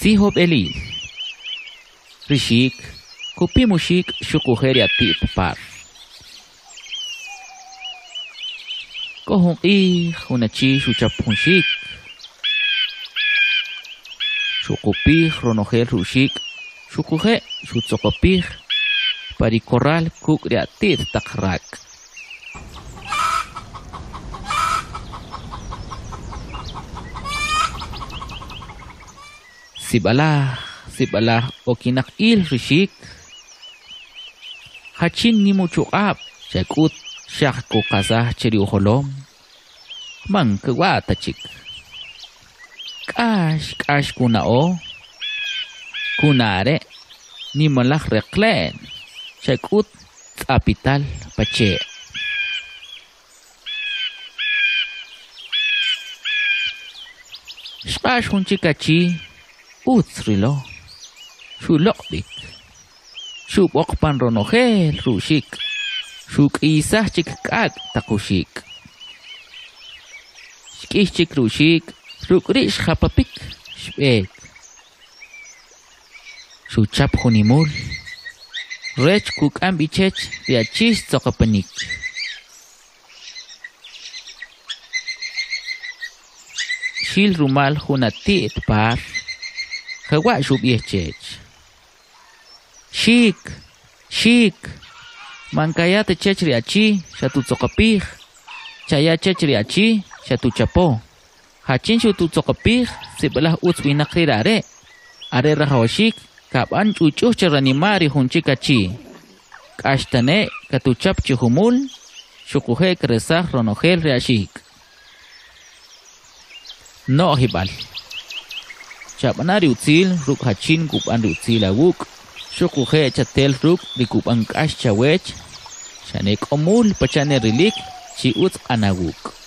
Tzijob'elil Ri xik kupim uxik' xuquje' ri ati't par. K'o jun q'ij jun achi xuchap jun xik, xuqupij ronojel ri uxik' xuquje' xutzoqopij pa ri korral kuk' ri ati't taq rak'. Sib'alaj, sib'alaj okinaq il ri xik, jachin nim uchuq'ab' xa k'ut xaq kuqasaj che ri ujolom, man kwa' ta chik. K'ax k'ax kuna'o, kuna' are' nimalaj reqle'n, xa k'ut tz'apital pa che'. Xq'ax jun chik achi utz rilo, xuloq' b'ik, xub'oq pan ronojel ruxik, xuk'iyisaj chik k'ak' taq uxik'. Xk'iy chik ruxik' ruk' ri' xjapapik xb'ek. Xuchap jun imul rech kuk'am b'i chech ri achi xtzoqopinik. Xil rumal jun ati't par, jewa' xub'ij chech: Xik, xik, man kaya ta chech ri achi xatutzoqopij, chaya chech ri achi xatuchapo. Jachin xututzoqopij sib'alaj utz winaq ri' are', are rajawaxik kab'an ch'uch'uj che ranima' ri jun chik achi. K'ax tane' katuchap chi jumul, xuquje' kresaj ronojel ri axik'. No'jib'al Chab'ana ri utzil ruk' jachin kub'an ri utzil awuk', xuquje' chatel ruk' ri kub'an k'ax chawech, xane k'o mul pacha' ne rilik chi utz q'an awuk'.